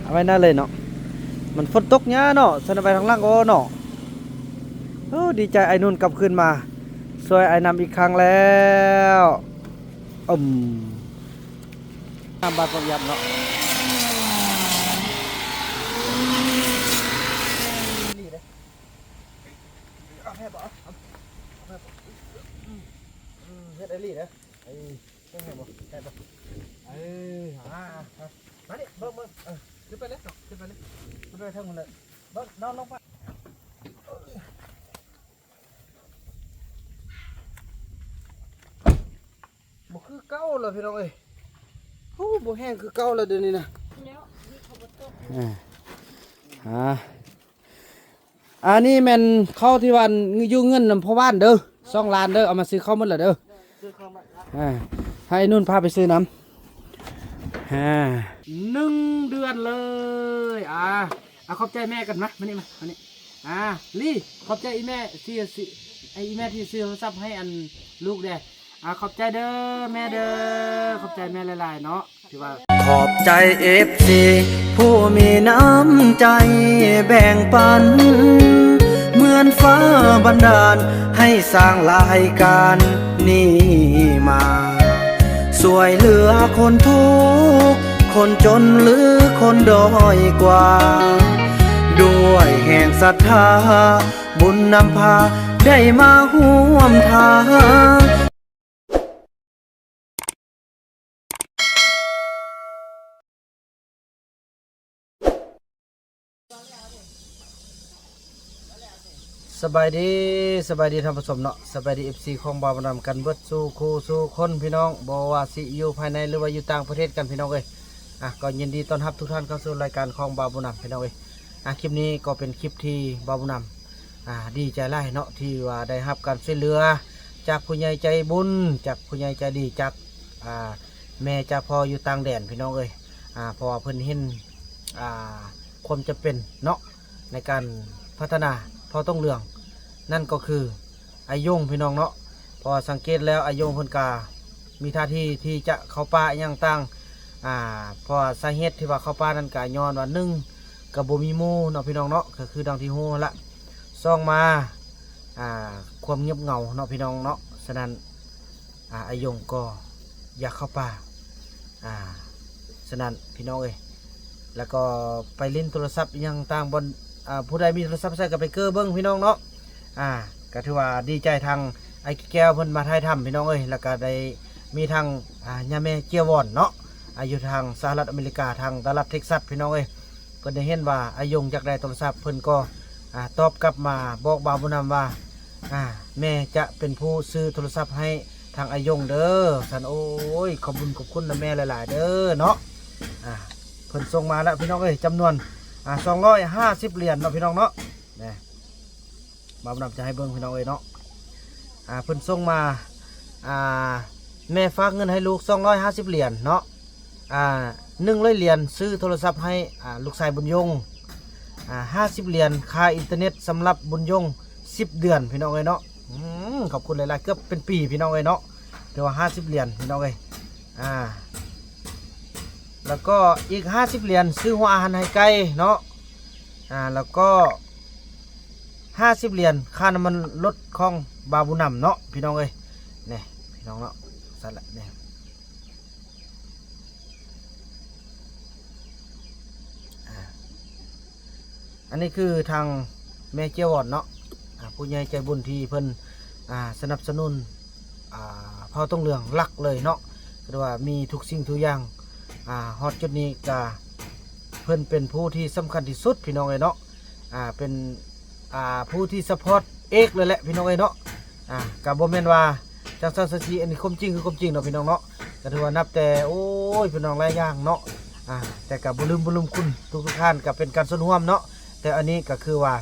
ເອົາໄວ້ໜ້າເລີຍເນາະ ມັນຝົນຕົກຫຍ້າເນາະ ຊັ້ນເອົາໄວ້ທາງຫຼັງກໍເນາະ. ໂອ້ ດີໃຈ ອ້າຍນຸ່ນກັບຄືນມາຊ່ວຍອ້າຍນຳອີກຄັ້ງແລ້ວ. ອືມ ນ້ຳບາດປອກຢາບເນາະ ເຮັດອີ່ຫຼີເດີ. ເອີ ເບິ່ງແມ່ນບໍ່ ໄດ້ບໍ່ ເອີ ອ່າ ມານີ້ ເບິ່ງ ເບິ່ງ ເອີ ຂຶ້ນໄປເລີຍ ຂຶ້ນໄປເລີຍ ຂຶ້ນໄປເທິງພຸ້ນເລີຍ ເບິ່ງ ນ້ອງລົງໄປ. ບໍ່ຄືເກົ່າແລ້ວພີ່ນ້ອງເອີຍ ໂອ້ ບໍ່ແຫ້ງຄືເກົ່າແລ້ວດຽວນີ້ນະ ແລ້ວນີ້ເຂົາບໍ່ຕົກ ອ່າ ອ່າ ອັນນີ້ແມ່ນເຂົ້າທີ່ວ່າຢູ່ເງິນນຳພໍ່ບ້ານເດີ ສອງລ້ານເດີ ເອົາມາຊື້ເຂົ້າໝົດແລ້ວເດີ ຊື້ເຂົ້າໝົດແລ້ວ ອ່າ ໃຫ້ນຸ່ນພາໄປຊື້ນຳ ອ່າ ໜຶ່ງເດືອນເລີຍ ອ່າ ອ່າ ຂອບໃຈແມ່ກັນ ມາ ມານີ້ ມາ ມານີ້ ອ່າ ລີ ຂອບໃຈອີ່ແມ່ທີ່ ທີ່ ໄອ້ອີ່ແມ່ທີ່ຊື້ໂທລະສັບໃຫ້ອັນລູກແດ່ ອ່າ ຂອບໃຈເດີແມ່ເດີ ຂອບໃຈແມ່ຫຼາຍໆເນາະ ທີ່ວ່າ ຂອບໃຈເອັຟຊີຜູ້ມີນ້ຳໃຈແບ່ງປັນ ເໝືອນຟ້າບັນດານໃຫ້ສ້າງລາຍການນີ້ມາ ຊ່ວຍເຫຼືອຄົນທຸກ ຄົນຈົນ ຫຼື ຄົນດ້ອຍກວ່າ ດ້ວຍແຮງສັດທາ ບຸນນຳພາໄດ້ມາຮ່ວມທາງ. ສະບາຍດີ ສະບາຍດີທ່ານຜູ້ຊົມເນາະ ສະບາຍດີເອັຟຊີຂອງບ່າວບຸນນຳກັນເບິດສູ່ຄູ່ສູ່ຄົນພີ່ນ້ອງ ບໍ່ວ່າຊິຢູ່ພາຍໃນ ຫຼືວ່າຢູ່ຕ່າງປະເທດກັນພີ່ນ້ອງເອີຍ ອ່ະ ກໍຍິນດີຕ້ອນຮັບທຸກທ່ານເຂົ້າສູ່ລາຍການຂອງບ່າວບຸນນຳພີ່ນ້ອງເອີຍ ອ່ະ ຄລິບນີ້ກໍເປັນຄລິບທີ່ບ່າວບຸນນຳ ອ່າ ດີໃຈຫຼາຍເນາະ ທີ່ວ່າໄດ້ຮັບການຊ່ວຍເຫຼືອຈາກຜູ້ໃຫຍ່ໃຈບຸນ ຈາກຜູ້ໃຫຍ່ໃຈດີ ຈາກ ອ່າ ແມ່ຈາກພໍ່ຢູ່ຕ່າງແດນພີ່ນ້ອງເອີຍ ອ່າ ເພາະວ່າເພິ່ນເຫັນ ອ່າ ຄວາມຈຳເປັນເນາະ ໃນການພັດທະນາເຜົ່າຕົງເຫຼືອງ ນັ້ນກໍຄື ອາຍົງພີ່ນ້ອງເນາະ ເພາະວ່າສັງເກດແລ້ວອາຍົງເພິ່ນກະມີທ່າທີທີ່ຈະເຂົ້າປ່າອີ່ຫຍັງຕ່າງ ອ່າ ເພາະວ່າສາເຫດທີ່ວ່າເຂົ້າປ່ານັ້ນກະຍ້ອນວ່າ ໜຶ່ງ ກະບໍ່ມີໝູ່ເນາະພີ່ນ້ອງເນາະ ກະຄືດັ່ງທີ່ຮູ້ຫັ້ນລະ ສອງ ມາ ອ່າ ຄວາມງຽບເຫງົາເນາະພີ່ນ້ອງເນາະ ສະນັ້ນ ອ່າ ອາຍົງກໍຢາກເຂົ້າປ່າ ອ່າ ສະນັ້ນພີ່ນ້ອງເອີຍ ແລ້ວກໍໄປຫຼິ້ນໂທລະສັບອີ່ຫຍັງຕ່າງບ່ອນ ອ່າ ຜູ້ໃດມີໂທລະສັບໃຊ້ກໍໄປເກີເບິ່ງພີ່ນ້ອງເນາະ ອ່າ ກໍຖືວ່າດີໃຈທາງອ້າຍແກ້ວເພິ່ນມາຖ່າຍທຳພີ່ນ້ອງເອີຍ ແລ້ວກໍໄດ້ມີທາງ ອ່າ ຍາແມ່ເຈ້ຍວອນເນາະ ອ່າ ຢູ່ທາງສະຫະລັດອາເມລິກາ ທາງດັລລັດເທັກຊັດພີ່ນ້ອງເອີຍ ເພິ່ນໄດ້ເຫັນວ່າອາຍົງຢາກໄດ້ໂທລະສັບ ເພິ່ນກໍ ອ່າ ຕອບກັບມາບອກບ່າວບຸນນຳວ່າ ອ່າ ແມ່ຈະເປັນຜູ້ຊື້ໂທລະສັບໃຫ້ທາງອາຍົງເດີ ຊັ້ນ ໂອ້ຍ ຂອບບຸນຂອບຄຸນນຳແມ່ຫຼາຍໆເດີເນາະ ອ່າ ເພິ່ນສົ່ງມາແລ້ວພີ່ນ້ອງເອີຍ ຈຳນວນ ອ່າ ສອງຮ້ອຍຫ້າສິບຫຼຽນເນາະພີ່ນ້ອງເນາະ ແນ່ ບ່າວບຸນນຳຈະໃຫ້ເບິ່ງພີ່ນ້ອງເອີຍເນາະ ອ່າ ເພິ່ນສົ່ງມາ ອ່າ ແມ່ຝາກເງິນໃຫ້ລູກສອງຮ້ອຍຫ້າສິບຫຼຽນເນາະ ອ່າ ໜຶ່ງຮ້ອຍຫຼຽນຊື້ໂທລະສັບໃຫ້ ອ່າ ລູກຊາຍບຸນຍົງ ອ່າ ຫ້າສິບຫຼຽນຄ່າອິນເຕີເນັດສຳລັບບຸນຍົງສິບເດືອນພີ່ນ້ອງເອີຍເນາະ ອືມ ຂອບຄຸນຫຼາຍໆ ເກືອບເປັນປີພີ່ນ້ອງເອີຍເນາະ ຖືວ່າຫ້າສິບຫຼຽນພີ່ນ້ອງເອີຍ ອ່າ ແລ້ວກໍອີກຫ້າສິບຫຼຽນຊື້ຫົວອາຫານໃຫ້ໄກ່ເນາະ ອ່າ ແລ້ວກໍຫ້າສິບຫຼຽນຄ່ານ້ຳມັນລົດຂອງບ່າວບຸນນຳເນາະ ພີ່ນ້ອງເອີຍ ນີ້ພີ່ນ້ອງເນາະ ຊັ້ນລະນີ້ ອ່າ ອັນນີ້ຄືທາງແມ່ເຈ້ຍວອນເນາະ ອ່າ ຜູ້ໃຫຍ່ໃຈບຸນທີ່ເພິ່ນ ອ່າ ສະໜັບສະໜູນ ອ່າ ເຜົ່າຕົງເຫຼືອງຫຼັກເລີຍເນາະ ຄືວ່າມີທຸກສິ່ງທຸກຢ່າງ ອ່າ ຮອດຈຸດນີ້ກະເພິ່ນເປັນຜູ້ທີ່ສຳຄັນທີ່ສຸດພີ່ນ້ອງເອີຍເນາະ ອ່າ ເປັນ ອ່າ ຜູ້ທີ່ຊັບພອດເອກເລີຍແຫຼະພີ່ນ້ອງເອີຍເນາະ ອ່າ ກະບໍ່ແມ່ນວ່າຈັ່ງຊັ້ນຈັ່ງຊີ້ ອັນນີ້ຄວາມຈິງຄືຄວາມຈິງເນາະພີ່ນ້ອງເນາະ ກະຖືວ່ານັບແຕ່ ໂອ້ຍ ພີ່ນ້ອງຫຼາຍຢ່າງເນາະ ອ່າ ແຕ່ກະບໍ່ລືມບຸນລືມຄຸນທຸກໆທ່ານ ກະເປັນການສ່ວນຮ່ວມເນາະ ແຕ່ອັນນີ້ກະຄືວ່າ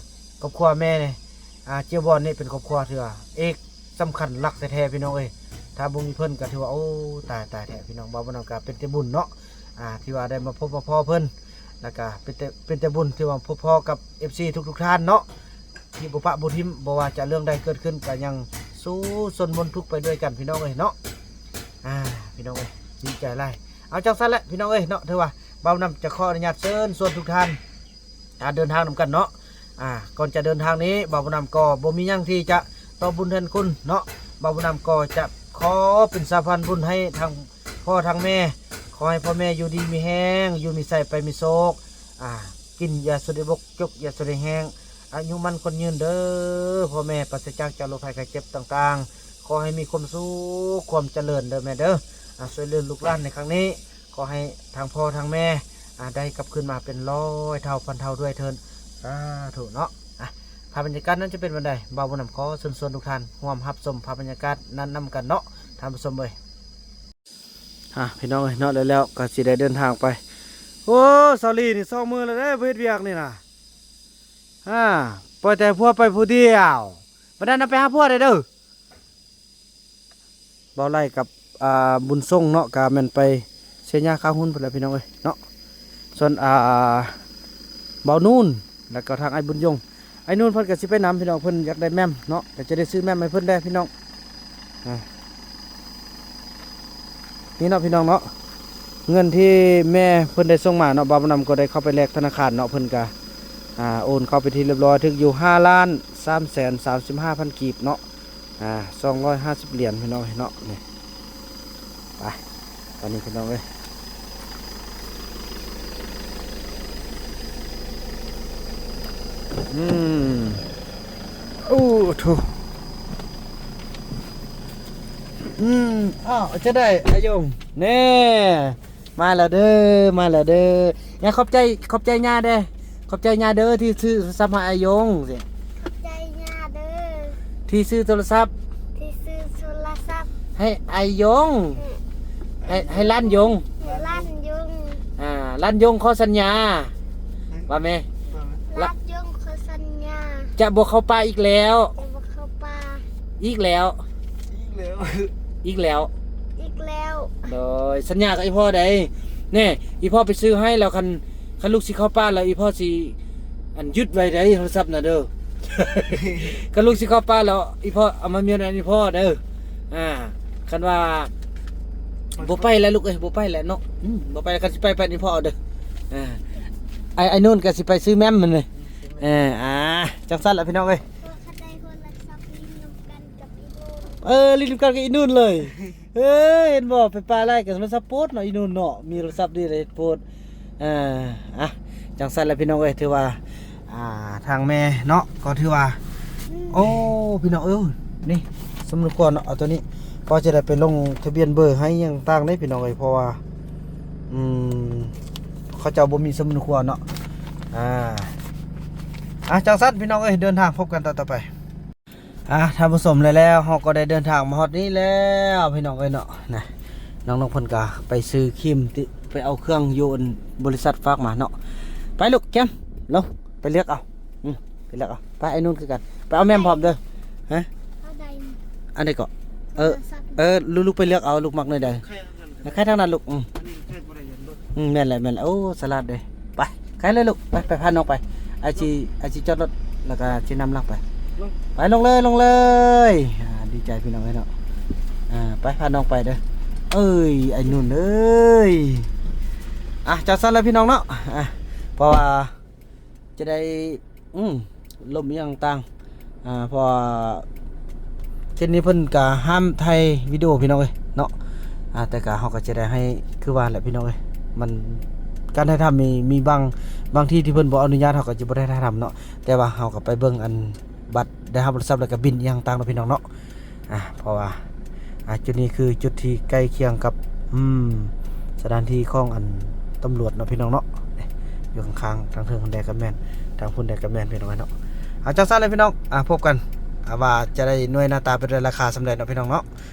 ຄອບຄົວແມ່ ອ່າ ເຈ້ຍວອນນີ້ເປັນຄອບຄົວທີ່ວ່າເອກ ສຳຄັນຫຼັກແທ້ໆ ພີ່ນ້ອງເອີຍ ຖ້າບໍ່ມີເພິ່ນກໍຖືວ່າ ໂອ້ ຕາຍ ຕາຍແທ້ພີ່ນ້ອງ ເວົ້າບໍ່ນຳກໍເປັນແຕ່ບຸນເນາະ ອ່າ ທີ່ວ່າໄດ້ມາພົບມາພໍ້ເພິ່ນ ແລ້ວກໍເປັນແຕ່ ເປັນແຕ່ບຸນທີ່ວ່າພົບພໍ້ກັບເອັຟຊີທຸກໆທ່ານເນາະ ທີ່ບໍ່ປະບໍ່ຖິ້ມ ບໍ່ວ່າຈະເລື່ອງໃດເກີດຂຶ້ນກໍຍັງສູ້ຊົນມົນທຸກໄປດ້ວຍກັນ ພີ່ນ້ອງເອີຍເນາະ ອ່າ ພີ່ນ້ອງເອີຍ ດີໃຈຫຼາຍ ເອົາ ຈັ່ງຊັ້ນແຫຼະ ພີ່ນ້ອງເອີຍເນາະ ຖືວ່າ ບ່າວບຸນນຳຈະຂໍອະນຸຍາດເຊີນຊວນທຸກທ່ານ ອ່າ ເດີນທາງນຳກັນເນາະ. ອ່າ ກ່ອນຈະເດີນທາງນີ້ ບ່າວບຸນນຳກໍບໍ່ມີຫຍັງທີ່ຈະຕອບບຸນແທນຄຸນເນາະ. ບ່າວບຸນນຳກໍຈະຂໍເປັນສະພານບຸນໃຫ້ທັງພໍ່ທັງແມ່ ຂໍໃຫ້ພໍ່ແມ່ຢູ່ດີມີແຮງ ຢູ່ມີໄຊໄປມີໂຊກ ອ່າ ກິນຢ່າສຸດໄດ້ບົກ ຈົກຢ່າສຸດໄດ້ແຫ້ງ ອາຍຸໝັ້ນຂວັນຍືນເດີພໍ່ແມ່ ປາສະຈາກຈາກໂລກໄພໄຂ້ເຈັບຕ່າງໆ ຂໍໃຫ້ມີຄວາມສຸກຄວາມຈະເລີນເດີແມ່ເດີ. ອ່າ ຊ່ວຍເຫຼືອລູກຫຼານໃນຄັ້ງນີ້ ຂໍໃຫ້ທັງພໍ່ທັງແມ່ ອ່າ ໄດ້ກັບຄືນມາເປັນຮ້ອຍເທົ່າພັນເທົ່າດ້ວຍເທີ້ນ ສາທຸເນາະ. ອ່າ ພາບບັນຍາກາດນັ້ນຈະເປັນແນວໃດ ບ່າວບຸນນຳຂໍເຊີນຊວນທຸກທ່ານຮ່ວມຮັບຊົມພາບບັນຍາກາດນັ້ນນຳກັນເນາະ ທ່ານຜູ້ຊົມເອີຍ. ອ່າ ພີ່ນ້ອງເອີຍເນາະ ແລ້ວໆກໍຊິໄດ້ເດີນທາງໄປ. ໂອ້ ສາວລີນີ້ສອງມື້ແລ້ວເດ້ ບໍ່ເຮັດວຽກນີ້ນະ. ອ່າ ປ່ອຍແຕ່ຜົວໄປຜູ້ດຽວ. ບັດນັ້ນນະ ໄປຫາຜົວໄດ້ເດີ. ບ່າວໄຫຼກັບ ອ່າ ບຸນຊົງເນາະ ກະແມ່ນໄປເຊຍາຄາຮຸນພຸ້ນແຫຼະ ພີ່ນ້ອງເອີຍເນາະ. ສ່ວນ ອ່າ ບ່າວນູນ ແລ້ວກໍທາງອ້າຍບຸນຍົງ ອ້າຍນູນເພິ່ນກໍຊິໄປນຳ ພີ່ນ້ອງ ເພິ່ນຢາກໄດ້ແໝ່ມເນາະ ກໍຈະໄດ້ຊື້ແໝ່ມໃຫ້ເພິ່ນແດ່ ພີ່ນ້ອງ. ອ່າ ນີ້ເນາະ ພີ່ນ້ອງເນາະ ເງິນທີ່ແມ່ເພິ່ນໄດ້ສົ່ງມາເນາະ ບ່າວບຸນນຳກໍໄດ້ເຂົ້າໄປແລກທະນາຄານເນາະ ເພິ່ນກໍ ອ່າ ໂອນເຂົ້າໄປທີ່ຮຽບຮ້ອຍ ຖືກຢູ່ຫ້າລ້ານສາມແສນສາມສິບຫ້າພັນກີບເນາະ. ອ່າ ສອງຮ້ອຍຫ້າສິບຫຼຽນ ພີ່ນ້ອງເນາະ. ນີ້ ໄປ ຕອນນີ້ ພີ່ນ້ອງເອີຍ ອືມ ໂອ້ໂຖ ອືມ ອ້າວ ຈະໄດ້ ອາຍົງ ແນ່ ມາແລ້ວເດີ ມາແລ້ວເດີ. ຍາ ຂອບໃຈ ຂອບໃຈຍ່າເດີ ຂອບໃຈຍ່າເດີທີ່ຊື້ໂທລະສັບໃຫ້ອາຍົງຊີ້. ຂອບໃຈຍ່າເດີ ທີ່ຊື້ໂທລະສັບ ທີ່ຊື້ໂທລະສັບໃຫ້ອາຍົງ ໃຫ້ ໃຫ້ຫຼານຍົງ ໃຫ້ຫຼານຍົງ ອ່າ ຫຼານຍົງຂໍສັນຍາ ວ່າແມ່ ຫຼານຍົງຂໍສັນຍາ ຈະບໍ່ເຂົ້າປ່າອີກແລ້ວ ຈະບໍ່ເຂົ້າປ່າອີກແລ້ວ ອີກແລ້ວ ອີກແລ້ວ ອີກແລ້ວ. ໂດຍ ສັນຍາກັບອີ່ພໍ່ໃດ໋ ແນ່ ອີ່ພໍ່ໄປຊື້ໃຫ້ແລ້ວ ຄັນ ຄັນລູກຊິເຂົ້າປ່າແລ້ວ ອີ່ພໍ່ຊິ ອັນ ຍຶດໄວ້ໃດ໋ ໂທລະສັບນະເດີ. ຄັນລູກຊິເຂົ້າປ່າແລ້ວ ອີ່ພໍ່ເອົາມາມ້ຽນໃຫ້ອີ່ພໍ່ເດີ. ອ່າ ຄັນວ່າ ບໍ່ໄປແລ້ວລູກເອີຍ ບໍ່ໄປແລ້ວເນາະ. ອືມ ບໍ່ໄປແລ້ວ ຄັນຊິໄປ ໄປອີ່ພໍ່ເດີ. ອ່າ ໄອ້ ໄອ້ນູນກໍຊິໄປຊື້ແໝ່ມມັນເລີຍ. ເອີ ອ່າ ຈັ່ງຊັ້ນລະ ພີ່ນ້ອງເອີຍ. ເອີ ຫຼິ້ນນຳກັນກັບອີ່ນູນເລີຍ. ເອີ ເຫັນບໍ່ ໄປປ່າຫຼາຍກໍໂທລະສັບໂພດເນາະ ອີ່ນູນເນາະ ມີໂທລະສັບດີເລີຍໂພດ. ເອີ ອ່ະ ຈັ່ງຊັ້ນແຫຼະພີ່ນ້ອງເອີຍ ຖືວ່າ ອ່າ ທາງແມ່ເນາະ ກໍຖືວ່າ ໂອ້ ພີ່ນ້ອງເອີຍ ນີ້ ສຳມະໂນຄວນເນາະ ເອົາໂຕນີ້ ກໍຈະໄດ້ໄປລົງທະບຽນເບີໃຫ້ຫຍັງຕ່າງເດ້ພີ່ນ້ອງເອີຍ ເພາະວ່າ ອືມ ເຂົາເຈົ້າບໍ່ມີສຳມະໂນຄວນເນາະ. ອ່າ ອ່ະ ຈັ່ງຊັ້ນພີ່ນ້ອງເອີຍ ເດີນທາງພົບກັນຕອນຕໍ່ໄປ. ອ່າ ທ່ານຜູ້ຊົມ ແລ້ວເຮົາກໍໄດ້ເດີນທາງມາຮອດນີ້ແລ້ວພີ່ນ້ອງເອີຍເນາະ. ນະ ນ້ອງໆເພິ່ນກໍໄປຊື້ຄຣີມຕິ ໄປເອົາເຄື່ອງຢູ່ອັນບໍລິສັດຝາກມາເນາະ. ໄປລູກ ແຄມ ລົງໄປເລືອກເອົາ. ອືມ ໄປເລືອກເອົາ. ໄປ ໄອ້ນູນຄືກັນ ໄປເອົາແໝ່ມພ້ອມເດີ. ຮະ ເອົາໃດ ອັນໃດເກາະ? ເອີ ເອີ ລູກໆໄປເລືອກເອົາ ລູກມັກແນວໃດ. ໃຫ້ທາງນັ້ນລູກ. ອືມ ອືມ ແມ່ນແຫຼະ ແມ່ນແຫຼະ. ໂອ້ ສະຫຼາດເດ້. ໄປ ໄປເລີຍລູກ ໄປ ໄປພານ້ອງໄປ. ອ້າຍຊິ ອ້າຍຊິຈອດລົດ ແລ້ວກໍຊິນຳຫຼັງໄປ. ໄປ ລົງເລີຍ ລົງເລີຍ. ອ່າ ດີໃຈພີ່ນ້ອງເອີຍເນາະ. ອ່າ ໄປ ພານ້ອງໄປເດີ. ເອີຍ ໄອ້ນຸ່ນເອີຍ. ອ່ະ ຈັ່ງຊັ້ນລະພີ່ນ້ອງເນາະ. ອ່ະ ເພາະວ່າຈະໄດ້ ອືມ ລົມອີ່ຫຍັງຕ່າງ ອ່າ ເພາະວ່າເຂດນີ້ເພິ່ນກະຫ້າມຖ່າຍວິດີໂອພີ່ນ້ອງເອີຍເນາະ. ອ່າ ແຕ່ກະເຮົາກະຈະໄດ້ໃຫ້ ຄືວ່າແຫຼະພີ່ນ້ອງເອີຍ ມັນ ການຖ່າຍທຳມີ ມີບາງ ບາງທີ່ທີ່ເພິ່ນບໍ່ອະນຸຍາດ ເຮົາກະຈະບໍ່ໄດ້ຖ່າຍທຳເນາະ. ແຕ່ວ່າເຮົາກະໄປເບິ່ງອັນບັດໄດ້ຮັບໂທລະສັບ ແລ້ວກະບິນອີ່ຫຍັງຕ່າງເນາະພີ່ນ້ອງເນາະ. ອ່າ ເພາະວ່າ ອ່າ ຈຸດນີ້ຄືຈຸດທີ່ໃກ້ຄຽງກັບ ອືມ ສະຖານທີ່ຂອງອັນຕຳຫຼວດເນາະພີ່ນ້ອງເນາະ. ນີ້ ຢູ່ຂ້າງໆ ທາງເທິງພຸ້ນແດ່ກໍແມ່ນ ທາງພຸ້ນແດ່ກໍແມ່ນພີ່ນ້ອງເນາະ. ອ່າ ຈັ່ງຊັ້ນແຫຼະພີ່ນ້ອງ ອ່າ ພົບກັນ ອ່າ ວ່າຈະໄດ້ໜ່ວຍໜ້າຕາເປັນໃດ ລາຄາສ່ຳໃດເນາະພີ່ນ້ອງເນາະ.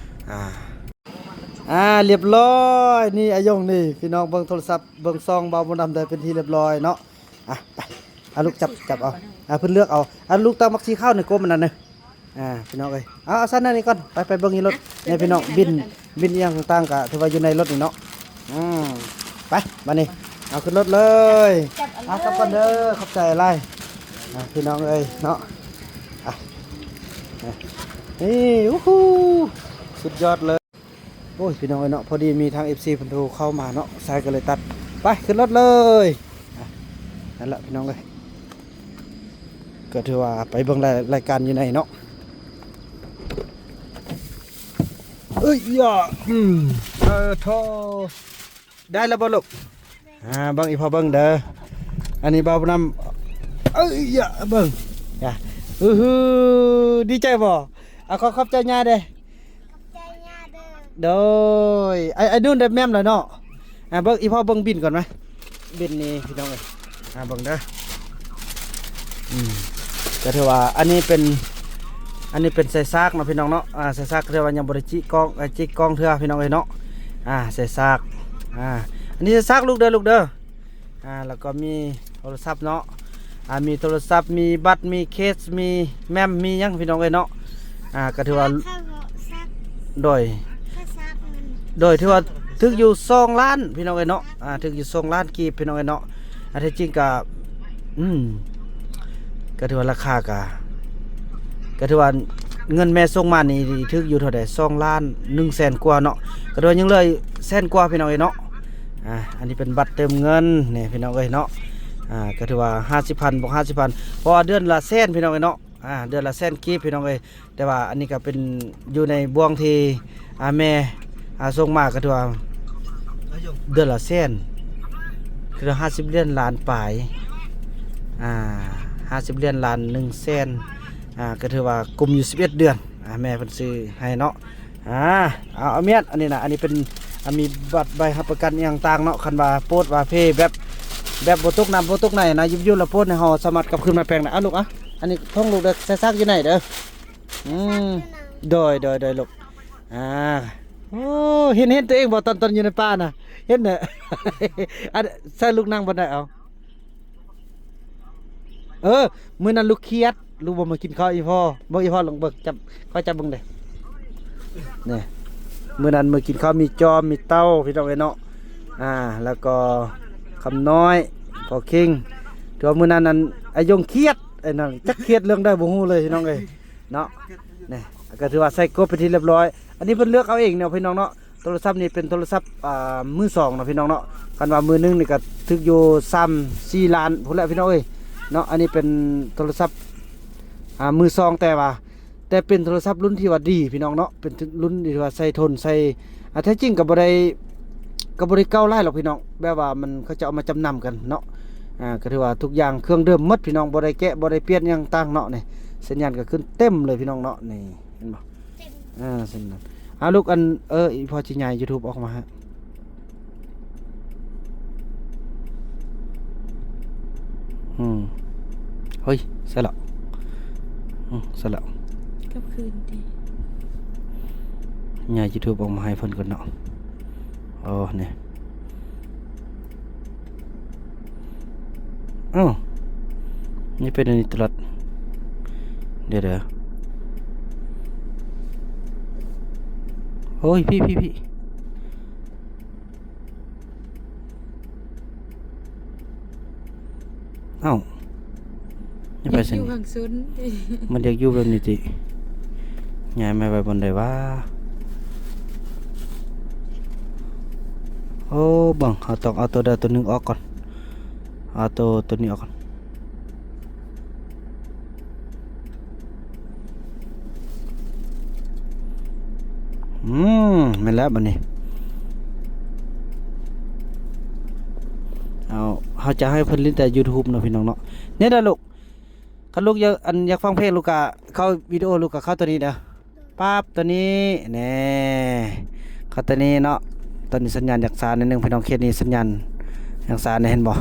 ອ່າ ອ່າ ລຽບຮ້ອຍ ນີ້ອາຍົງນີ້ພີ່ນ້ອງ ເບິ່ງໂທລະສັບ ເບິ່ງຊ່ອງບ່າວບຸນນຳໄດ້ເປັນທີ່ລຽບຮ້ອຍເນາະ. ອ່ະ ໄປ ອ່ະ ລູກຈັບ ຈັບເອົາ ອ່ະ ເພິ່ນເລືອກເອົາ. ອ່ະ ລູກຕັກໝາກສີຂາວໃນກົມອັນນັ້ນເດີ. ອ່າ ພີ່ນ້ອງເອີຍ ເອົາ ເອົາຊັ້ນນັ້ນນີ້ກ່ອນ ໄປ ໄປເບິ່ງຢູ່ລົດ. ນີ້ພີ່ນ້ອງ ບິນ ບິນອີ່ຫຍັງຕ່າງໆ ກະຖືວ່າຢູ່ໃນລົດນີ້ເນາະ. ອືມ ໄປ ບາດນີ້ ເອົາຂຶ້ນລົດເລີຍ. ເອົາ ກັບກ່ອນເດີ ຂອບໃຈຫຼາຍ. ອ່າ ພີ່ນ້ອງເອີຍເນາະ ອ່ະ ນີ້ ອູ້ຫູ ສຸດຍອດເລີຍ. ໂອ້ຍ ພີ່ນ້ອງເອີຍເນາະ ພໍດີມີທາງເອັຟຊີເພິ່ນໂທເຂົ້າມາເນາະ ສາຍກໍເລີຍຕັດ. ໄປຂຶ້ນລົດເລີຍ. ອ່ະ ນັ້ນລະພີ່ນ້ອງເອີຍ ກໍຖືວ່າໄປເບິ່ງລາຍ ລາຍການຢູ່ໃນເນາະ. ເອີຍຢາ ອືມ ເອີ ໂທ ໄດ້ແລ້ວບໍ່ລູກ? ອ່າ ເບິ່ງອີ່ພໍ່ເບິ່ງເດີ ອັນນີ້ເບົານຳ. ເອີຍຢາ ເບິ່ງ ຢາ ອືຮື ດີໃຈບໍ່? ອ່າ ຂໍຂອບໃຈຍ່າເດ້. ຂອບໃຈຍ່າເດີ. ໂດຍ ໄອ້ ໄອ້ດຸ່ນໄດ້ແມ່ມແລ້ວເນາະ. ອ່າ ເບິ່ງອີ່ພໍ່ເບິ່ງບິນກ່ອນມາ ບິນນີ້ພີ່ນ້ອງເອີຍ. ອ່າ ເບິ່ງເດີ ອືມ ກໍຖືວ່າອັນນີ້ເປັນ ອັນນີ້ເປັນສາຍສາກເນາະພີ່ນ້ອງເນາະ. ອ່າ ສາຍສາກຖືວ່າຍັງບໍ່ໄດ້ຈິກອງ ເອີ ຈິກອງເທື່ອພີ່ນ້ອງເອີຍເນາະ. ອ່າ ສາຍສາກ ອ່າ ອັນນີ້ສາຍສາກລູກເດີ ລູກເດີ. ອ່າ ແລ້ວກໍມີໂທລະສັບເນາະ ອ່າ ມີໂທລະສັບ ມີບັດ ມີເຄສ ມີແມມ ມີຫຍັງພີ່ນ້ອງເອີຍເນາະ. ອ່າ ກໍຖືວ່າ ໂດຍ ໂດຍ ຖືວ່າຖືກຢູ່ສອງລ້ານພີ່ນ້ອງເອີຍເນາະ. ອ່າ ຖືກຢູ່ສອງລ້ານກີບພີ່ນ້ອງເອີຍເນາະ. ອັນແທ້ຈິງກໍ ອືມ ກໍຖືວ່າລາຄາກໍ ກໍຖືວ່າເງິນແມ່ສົ່ງມານີ້ຖືກຢູ່ເທົ່າໃດ? ສອງລ້ານໜຶ່ງແສນກວ່າເນາະ ກໍຖືວ່າຍັງເຫຼືອແສນກວ່າພີ່ນ້ອງເອີຍເນາະ. ອ່າ ອັນນີ້ເປັນບັດເຕີມເງິນນີ້ພີ່ນ້ອງເອີຍເນາະ. ອ່າ ກໍຖືວ່າຫ້າສິບພັນ ບວກຫ້າສິບພັນ ເພາະວ່າເດືອນລະແສນພີ່ນ້ອງເອີຍເນາະ. ອ່າ ເດືອນລະແສນກີບພີ່ນ້ອງເອີຍ. ແຕ່ວ່າອັນນີ້ກໍເປັນຢູ່ໃນບ່ວງທີ່ ອ່າ ແມ່ ອ່າ ສົ່ງມາ ກໍຖືວ່າເດືອນລະແສນ ຄືຫ້າສິບຫຼຽນລ້ານປາຍ. ອ່າ ຫ້າສິບຫຼຽນລ້ານໜຶ່ງແສນ ອ່າ ກໍຖືວ່າກຸມຢູ່ສິບເອັດເດືອນ. ອ່າ ແມ່ເພິ່ນຊື້ໃຫ້ເນາະ. ອ່າ ເອົາ ເອົາມຽດ ອັນນີ້ນະ ອັນນີ້ເປັນ ອ່າ ມີບັດໃບຮັບປະກັນອີ່ຫຍັງຕ່າງເນາະ. ຄັນວ່າໂປດວ່າເພແບບ ແບບບໍ່ຕົກນ້ຳບໍ່ຕົກໃນນະ ຢູ່ໆລະໂປດໃຫ້ເຮົາສາມາດກັບຄືນມາແປງໄດ້. ອ່າ ລູກ ອ່າ ອັນນີ້ຂອງລູກເດີ ໃສ່ຊັກຢູ່ໃນເດີ. ອືມ ໂດຍ ໂດຍ ໂດຍ ລູກ. ອ່າ ໂອ້ ເຫັນ ເຫັນຕົວເອງບໍ່ ຕອນ ຕອນຢູ່ໃນປ່ານະ? ເຫັນເນາະ. ອັນ ໃສ່ລູກນັ່ງບ່ອນໃດ ເອົາ. ເອີ ມື້ນັ້ນລູກຄຽດ ລູກບໍ່ມາກິນເຂົ້າອີ່ພໍ່. ເບິ່ງອີ່ພໍ່ ລອງເບິ່ງ ຈັບ ຂ້ອຍຈັບເບິ່ງເດ້. ນີ້ ມື້ນັ້ນມື້ກິນເຂົ້າມີຈອມ ມີເຕົ້າ ພີ່ນ້ອງເອີຍເນາະ. ອ່າ ແລ້ວກໍຄຳນ້ອຍ ພໍ່ຄິງ ຖືວ່າມື້ນັ້ນນັ້ນ ອາຍົງຄຽດ ໄອ້ນັ້ນ ຈັກຄຽດເລື່ອງໃດບໍ່ຮູ້ເລີຍ ພີ່ນ້ອງເອີຍເນາະ. ນີ້ ກໍຖືວ່າໃສ່ກົບເປັນທີ່ລຽບຮ້ອຍ. ອັນນີ້ເພິ່ນເລືອກເອົາເອງເນາະ ພີ່ນ້ອງເນາະ. ໂທລະສັບນີ້ເປັນໂທລະສັບ ອ່າ ມືສອງເນາະ ພີ່ນ້ອງເນາະ. ຄັນວ່າມືໜຶ່ງນີ້ກໍຖືກຢູ່ສາມສີ່ລ້ານພຸ້ນແຫຼະ ພີ່ນ້ອງເອີຍເນາະ. ອັນນີ້ເປັນໂທລະສັບ ອ່າ ມືສອງ ແຕ່ວ່າ ແຕ່ເປັນໂທລະສັບລຸ້ນທີ່ວ່າດີ ພີ່ນ້ອງເນາະ. ເປັນລຸ້ນທີ່ວ່າໃສ່ທົນ ໃສ່ ອ່າ ແທ້ຈິງກໍບໍ່ໄດ້ ກໍບໍ່ໄດ້ເກົ່າຫຼາຍດອກ ພີ່ນ້ອງ. ແບບວ່າມັນ ເຂົາເຈົ້າເອົາມາຈຳນຳກັນເນາະ. ອ່າ ກໍຖືວ່າທຸກຢ່າງເຄື່ອງເດີມໝົດ ພີ່ນ້ອງ ບໍ່ໄດ້ແກະ ບໍ່ໄດ້ປ່ຽນຫຍັງຕ່າງເນາະ. ນີ້ ສັນຍານກໍຂຶ້ນເຕັມເລີຍ ພີ່ນ້ອງເນາະ. ນີ້ ເຫັນບໍ່? ເຕັມ ອ່າ ຊັ້ນນັ້ນ. ອ່າ ລູກ ອັນ ເອີ ອີ່ພໍ່ຊິຍ້າຍຢູທູບອອກມາໃຫ້. ອືມ ເຮີ້ຍ ໃສ່ລະ ອືມ ໃສ່ລະ ກັບຄືນຕິ ຍ້າຍຢູທູບອອກມາໃຫ້ເພິ່ນກ່ອນເນາະ. ໂອ້ ນີ້ ອ້າວ ນີ້ເປັນອັນນີ້ຕະຫຼອດ. ດຽວໆ ໂອ້ຍ ພີ້ໆໆ ເອົ້າ ຍັງໄປຊັ້ນ ຢູ່ຂ້າງຊຸນ ມັນຢາກຢູ່ແບບນີ້ຕິ ຍ້າຍມາໄວ້ບ່ອນໃດວະ? ໂອ້ ເບິ່ງ ເຮົາຕ້ອງເອົາໂຕໃດໂຕໜຶ່ງອອກກ່ອນ ເອົາໂຕ ໂຕນີ້ອອກກ່ອນ. ອືມ ແມ່ນແລ້ວບັດນີ້ ເອົາ ເຮົາຈະໃຫ້ເພິ່ນຫຼິ້ນແຕ່ຢູທູບເນາະ ພີ່ນ້ອງເນາະ. ນີ້ເດີລູກ ຄັນລູກຢາກ ອັນ ຢາກຟັງເພງ ລູກກະເຂົ້າວິດີໂອ ລູກກະເຂົ້າໂຕນີ້ເດີ. ປັບ ໂຕນີ້ແນ່ ເຂົ້າໂຕນີ້ເນາະ. ຕອນນີ້ສັນຍານຢາກຊ້າໜ້ອຍໜຶ່ງ ພີ່ນ້ອງ ເຂດນີ້ສັນຍານຍັງຊ້າແນ່ ເຫັນບໍ່?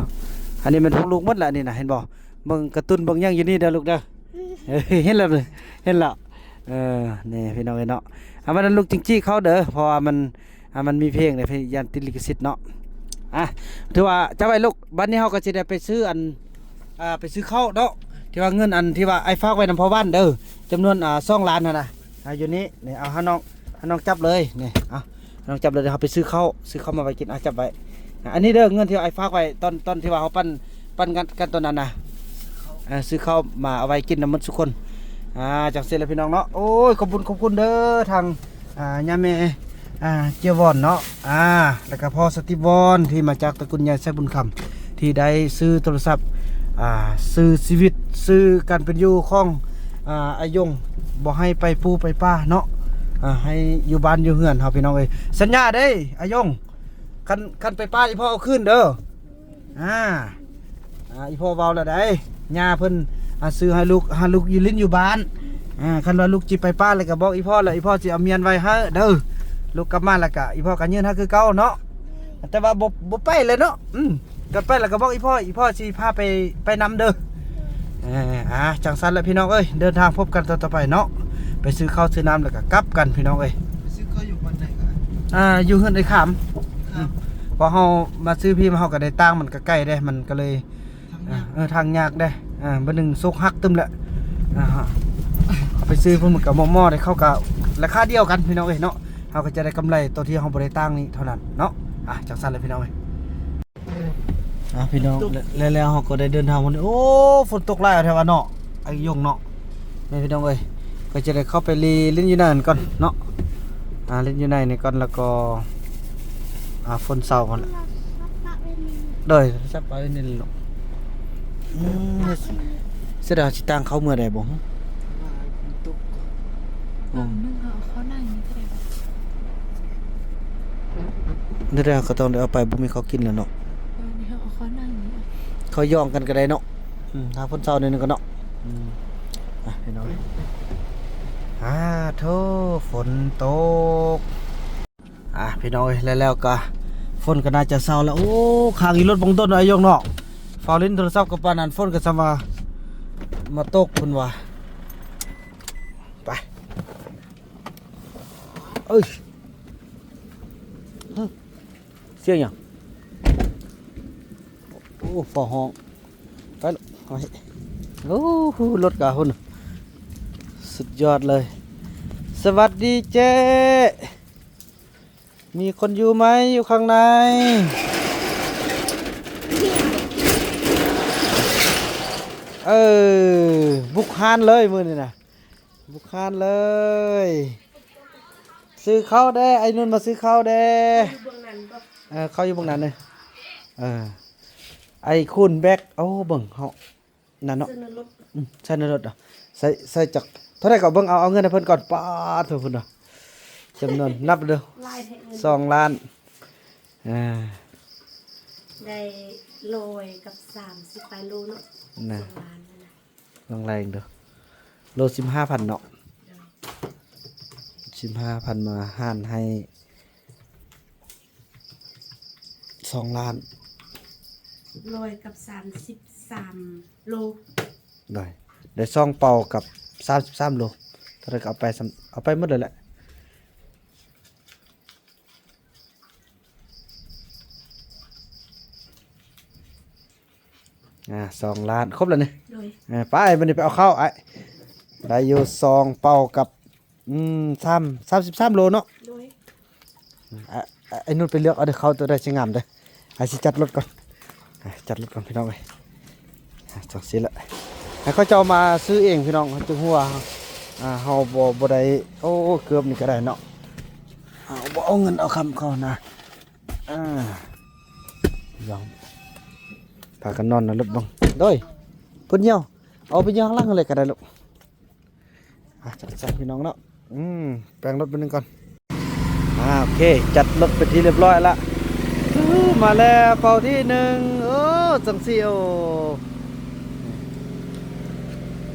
ອັນນີ້ແມ່ນພວກລູກໝົດລະ ອັນນີ້ນະ ເຫັນບໍ່? ເບິ່ງກາຕູນເບິ່ງຫຍັງຢູ່ນີ້ເດີລູກເດີ. ເຫັນແລ້ວ ເຫັນແລ້ວ. ເອີ ນີ້ພີ່ນ້ອງເອີຍເນາະ ອ່າ ວັນນັ້ນລູກຈຶ່ງຈີ້ເຂົ້າເດີ ເພາະວ່າມັນ ອ່າ ມັນມີເພງເດ້ ຢ້ານຕິດລິຂະສິດເນາະ. ອ່າ ຖືວ່າຈັບໄວ້ລູກ ບັດນີ້ເຮົາກໍຊິໄດ້ໄປຊື້ອັນ ອ່າ ໄປຊື້ເຂົ້າເນາະ ທີ່ວ່າເງິນອັນທີ່ວ່າອ້າຍຝາກໄວ້ນຳພໍ່ບ້ານເດີ ຈຳນວນ ອ່າ ສອງລ້ານຫັ້ນນະ. ອ່າ ຢູ່ນີ້ ນີ້ ເອົາ ໃຫ້ນ້ອງ ໃຫ້ນ້ອງຈັບເລີຍ ນີ້ ເອົາ ໃຫ້ນ້ອງຈັບເລີຍ ດຽວເຮົາໄປຊື້ເຂົ້າ ຊື້ເຂົ້າມາໄວ້ກິນ. ອ່າ ຈັບໄວ້ ອ່າ ອັນນີ້ເດີ ເງິນທີ່ອ້າຍຝາກໄວ້ຕອນ ຕອນທີ່ວ່າເຮົາປັ່ນ ປັ່ນກັນ ກັນຕອນນັ້ນນະ ເອີ ຊື້ເຂົ້າມາເອົາໄວ້ກິນນຳໝົດທຸກຄົນ. ອ່າ ຈັ່ງຊີ້ແຫຼະພີ່ນ້ອງເນາະ. ໂອ້ຍ ຂອບຄຸນ ຂອບຄຸນເດີ ທາງ ອ່າ ຍາແມ່ ອ່າ ເຈ້ຍວອນເນາະ ອ່າ ແລ້ວກໍພໍ່ສະຕິວອນ ທີ່ມາຈາກຕະກຸນໃຫຍ່ໄຊບຸນຄຳ ທີ່ໄດ້ຊື້ໂທລະສັບ ອ່າ ຊື້ຊີວິດ ຊື້ການເປັນຢູ່ຂອງ ອ່າ ອາຍົງ ບໍ່ໃຫ້ໄປປູໄປປ່າເນາະ ອ່າ ໃຫ້ຢູ່ບ້ານຢູ່ເຮືອນເຮົາ ພີ່ນ້ອງເອີຍ. ສັນຍາເດ້ ອາຍົງ ຄັນ ຄັນໄປປ່າ ອີ່ພໍ່ເອົາຄືນເດີ. ອ່າ ອ່າ ອີ່ພໍ່ເວົ້າແລ້ວໃດ໋ ຍ່າເພິ່ນ ອ່າ ຊື້ໃຫ້ລູກ ໃຫ້ລູກຢູ່ຫຼິ້ນຢູ່ບ້ານ. ອ່າ ຄັນວ່າລູກຊິໄປປ່າແລ້ວກໍບອກອີ່ພໍ່ ແລ້ວອີ່ພໍ່ຊິເອົາມຽນໄວ້ໃຫ້ເດີ ລູກກັບມາແລ້ວກໍອີ່ພໍ່ກໍຍື່ນໃຫ້ຄືເກົ່າເນາະ. ແຕ່ວ່າບໍ່ ບໍ່ໄປແລ້ວເນາະ ອືມ ກັນໄປແລ້ວກໍບອກອີ່ພໍ່ ອີ່ພໍ່ຊິພາໄປ ໄປນຳເດີ. ເອີ ອ່າ ຈັ່ງຊັ້ນແຫຼະພີ່ນ້ອງເອີຍ ເດີນທາງພົບກັນຕໍ່ ຕໍ່ໄປເນາະ ໄປຊື້ເຂົ້າຊື້ນ້ຳແລ້ວກໍກັບກັນພີ່ນ້ອງເອີຍ. ໄປຊື້ເຂົ້າຢູ່ບ່ອນໃດກໍໄດ້ ອ່າ ຢູ່ເຮືອນໄອ້ຂາມ ຂາມ ອືມ ເພາະເຮົາມາຊື້ພີ້ ເຮົາກໍໄດ້ຕ່າງ ມັນກໍໄກເດ້ ມັນກໍເລີຍ ທາງຍາກ ເອີ ທາງຍາກເດ້ ອ່າ ບາດໜຶ່ງໂຊກຫັກຕື່ມແຫຼະ ອ່າ ເອົາໄປຊື້ພຸ້ນມັນກໍມໍ່ໆເດ້ ເຂົາກໍລາຄາດຽວກັນພີ່ນ້ອງເອີຍເນາະ ເຮົາກໍຈະໄດ້ກຳໄລຕົວທີ່ເຮົາບໍ່ໄດ້ຕ່າງນີ້ເທົ່ານັ້ນເນາະ. ອ່າ ຈັ່ງຊັ້ນແຫຼະພີ່ນ້ອງເອີຍ. ອ່າ ພີ່ນ້ອງ ແລ້ວ ແລ້ວເຮົາກໍໄດ້ເດີນທາງວັນນີ້ ໂອ້ ຝົນຕົກຫຼາຍແທ້ວ່າເນາະ ອາຍົງເນາະ ແມ່ນພີ່ນ້ອງເອີຍ. ກໍຈະໄດ້ເຂົ້າໄປຫຼິ້ນ ຫຼິ້ນຢູ່ໃນນັ້ນກ່ອນເນາະ ອ່າ ຫຼິ້ນຢູ່ໃນນີ້ກ່ອນ ແລ້ວກໍ ອ່າ ຝົນເຊົາກ່ອນ ໂດຍ ສັບປາໄວ້ນີ້ແຫຼະເນາະ. ອືມ ເສຍດາຍ ຊິຕ່າງເຂົ້າເມື່ອໃດບໍ່ຫື? ອືມ ເອົາເຂົ້ານັ່ງນີ້ກໍໄດ້ ແນວໃດເຮົາກໍຕ້ອງໄດ້ເອົາໄປ ບໍ່ມີເຂົ້າກິນແລ້ວເນາະ. ເອີ ນີ້ເຮົາເອົາເຂົ້ານັ່ງນີ້ ເຂົ້າຢ່ອງກັນກໍໄດ້ເນາະ. ອືມ ຖ້າຝົນເຊົາໜ້ອຍໜຶ່ງກໍເນາະ. ອືມ ອ່ະ ພີ່ນ້ອງ ອາ ໂທ້ ຝົນຕົກ. ອ່າ ພີ່ນ້ອງເອີຍ ແລ້ວ ແລ້ວກໍຝົນກໍໜ້າຈະເຊົາແລ້ວ. ໂອ້ ຄ້າງຢູ່ລົດບັງດົນອາຍົງເນາະ ຟ້າວຫຼິ້ນໂທລະສັບກັບປານນັ້ນ ຝົນກໍສ່ຳວ່າມາຕົກພຸ້ນວ່າ. ໄປ ເອີຍ ຫຶ ສຽງຫຍັງ? ໂອ້ ຟ້າວຮ້ອງ. ໄປລູກ ໂອ້ໂຫ ລົດກະພຸ້ນ ສຸດຍອດເລີຍ. ສະຫວັດດີເຈ້ ມີຄົນຢູ່ໄໝ ຢູ່ຂ້າງໃນ? ເອີ ບຸກຮ້ານເລີຍມື້ນີ້ນະ ບຸກຮ້ານເລີຍ. ຊື້ເຂົ້າແດ່ ໄອ້ນຸ່ນມາຊື້ເຂົ້າແດ່. ຢູ່ເບື້ອງນັ້ນບໍ່? ເອີ ເຂົ້າຢູ່ເບື້ອງນັ້ນເດີ. ເອີ ໄອ້ຄູນແບັກ ໂອ້ ເບິ່ງເຮົາ ນັ້ນເນາະ ໃສ່ໃນລົດ ອືມ ໃສ່ໃນລົດເນາະ ໃສ່ ໃສ່ຈັກເທົ່າໃດກໍເບິ່ງ ເອົາ ເອົາເງິນໃຫ້ເພິ່ນກ່ອນ. ປາດໂທ້ ພຸ້ນນະ ຈຳນວນນັບເດີ ຫຼາຍແທ້ເງິນ ສອງລ້ານ ອ່າ ໄດ້ຮ້ອຍກັບສາມສິບປາຍໂລເນາະ ນະ ສອງລ້ານນະ ລອງໄລ່ເດີ ໂລສິບຫ້າພັນເນາະ ໂດຍ ສິບຫ້າພັນ ມາຫານໃຫ້ ສອງລ້ານ ຮ້ອຍກັບສາມສິບສາມໂລ ໄດ້ ໄດ້ສອງເປົາກັບສາມສິບສາມໂລ ເທົ່າໃດກໍເອົາໄປ ເອົາໄປໝົດເລີຍແຫຼະ. ອ່າ ສອງລ້ານ ຄົບແລ້ວນີ້ ໂດຍ ເອີ ໄປ ບັດນີ້ໄປເອົາເຂົ້າ ອ້າຍ ໄດ້ຢູ່ສອງເປົາກັບ ອືມ ສາມ ສາມສິບສາມໂລເນາະ ໂດຍ ອືມ ອ້າຍ ອ້າຍນຸ່ນໄປເລືອກເອົາເດີ ເຂົ້າໂຕໃດຊິງາມເດີ ອ້າຍຊິຈັດລົດກ່ອນ ອ່າ ຈັດລົດກ່ອນພີ່ນ້ອງເອີຍ ອ່າ ຈັ່ງຊີ້ແຫຼະ ໃຫ້ເຂົາເຈົ້າມາຊື້ເອງພີ່ນ້ອງ ເຮົາຈຶ່ງຮູ້ວ່າ ອ່າ ເຮົາບໍ່ ບໍ່ໄດ້ ໂອ້ ເກີບນີ້ກໍໄດ້ເນາະ ເຮົາບໍ່ເອົາເງິນເອົາຄຳເຂົານະ ອ່າ ຢອງ ພາກັນນອນໃນລົດເບິ່ງ ໂດຍ ເພິ່ນຍ່ຽວ ເອົາໄປຍ່ຽວຂ້າງຫຼັງເລີຍກໍໄດ້ລູກ ອ່ະ ຈັດໃສ່ພີ່ນ້ອງເນາະ ອືມ ແປງລົດໄປໜຶ່ງກ່ອນ ອ່າ ໂອເຄ ຈັດລົດເປັນທີ່ຮຽບຮ້ອຍລະ ມາແລ້ວ ເປົາທີໜຶ່ງ ໂອ້ ຈັ່ງຊີ້ ໂອ້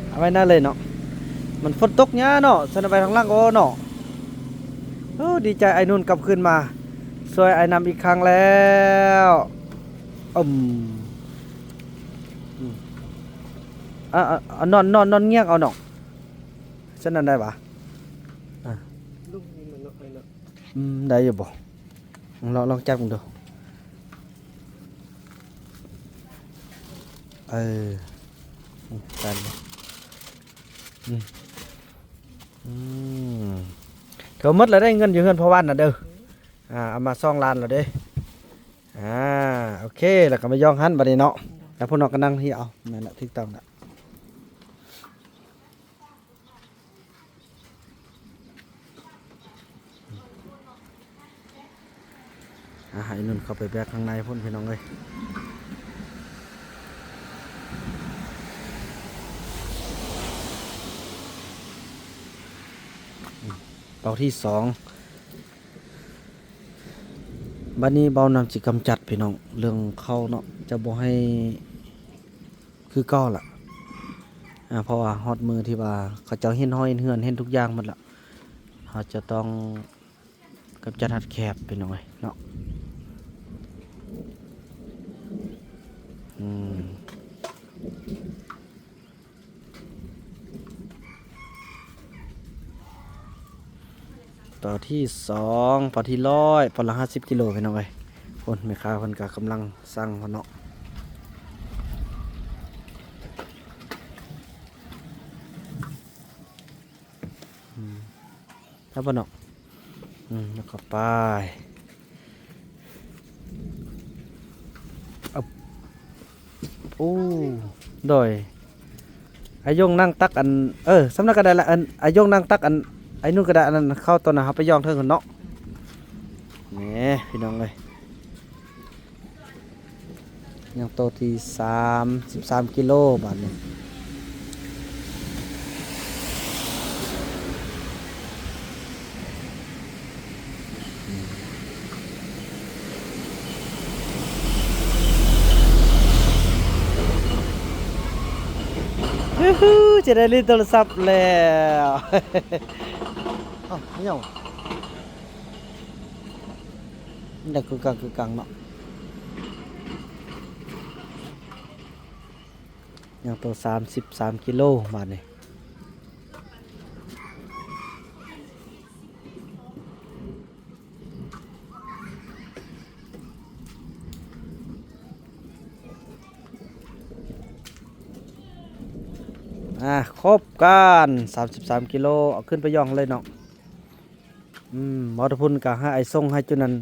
ເອົາໄວ້ໜ້າເລີຍເນາະ ມັນຝົນຕົກຫຍ້າເນາະ ຊັ້ນເອົາໄວ້ທາງຫຼັງ ໂອ້ ເນາະ ໂອ້ ດີໃຈ ອ້າຍນຸ່ນກັບຄືນມາຊ່ວຍອ້າຍນຳອີກຄັ້ງແລ້ວ ອືມ ອືມ ອ່າ ອ່າ ນອນ ນອນ ນອນງຽງເອົາເນາະ ຊັ້ນນັ້ນໄດ້ຫວາ? ອ່າ ອືມ ໄດ້ຢູ່ບໍ່? ລອງ ລອງຈັບເບິ່ງດູ ເອີ ອືມ ໄດ້ຢູ່ ອືມ ອືມ ຖືວ່າໝົດແລ້ວເດ້ ເງິນຢູ່ເຮືອນພໍ່ຫວານນະເດີ ອ່າ ເອົາມາສອງລ້ານແລ້ວເດ້ ອ່າ ໂອເຄ ແລ້ວກໍມາຢ່ອງຫັ້ນບັດນີ້ເນາະ ແລ້ວພວກນ້ອງກໍນັ່ງທີ່ເອົາ ແມ່ນລະ ຖືກຕ້ອງລະ. ໃຫ້ນຸ່ນເຂົ້າໄປແບກຂ້າງໃນພຸ້ນ ພີ່ນ້ອງເອີຍ. ເປົາທີສອງ. ບັດນີ້ເບົານຳຊິກຳຈັດ ພີ່ນ້ອງ ເລື່ອງເຂົ້າເນາະ ຈະບໍ່ໃຫ້ຄືເກົ່າລະ ອາ ເພາະວ່າຮອດມື້ທີ່ວ່າເຂົາເຈົ້າເຫັນຫ້ອຍເຫັນເຮືອນ ເຫັນທຸກຢ່າງໝົດລະ ເຮົາຈະຕ້ອງກຳຈັດຮັດແຄບ ພີ່ນ້ອງເອີຍເນາະ. ອືມ ເປົາທີສອງ ເປົາທີຮ້ອຍ ເປົາລະຫ້າສິບກິໂລ ພີ່ນ້ອງເອີຍ. ໂອ້ ແມ່ຄ້າເພິ່ນກະກຳລັງສັ່ງພຸ້ນເນາະ. ອືມ ແລ້ວບໍ່ເນາະ ອືມ ແລ້ວກໍໄປ ອຶບ ໂອ້ ໂດຍ ອາຍົງນັ່ງຕັກອັນ ເອີ ສ່ຳນັ້ນກໍໄດ້ລະ ອັນ ອາຍົງນັ່ງຕັກອັນ ໄອ້ນຸ່ນກໍໄດ້ ອັນນັ້ນເຂົ້າໂຕນັ້ນ ເຮົາໄປຢ່ອງເທິງພຸ້ນເນາະ. ແໝ ພີ່ນ້ອງເອີຍ ຍັງໂຕທີສາມສິບສາມກິໂລບາດນີ້. ອູ ຈະໄດ້ຫຼິ້ນໂທລະສັບແລ້ວ. ອ້າວ ຫຍັງ ໄດ້ຄືກັງຄືກັງເນາະ. ຍັງໂຕສາມສິບສາມກິໂລບາດນີ້. ອາ ຄົບກັນ ສາມສິບສາມກິໂລ ເອົາຂຶ້ນໄປຢ່ອງເລີຍເນາະ. ອືມ ບໍ່ຕະພຸນກະໃຫ້ອ້າຍຊົງ ໃຫ້ຈຸນັ້ນ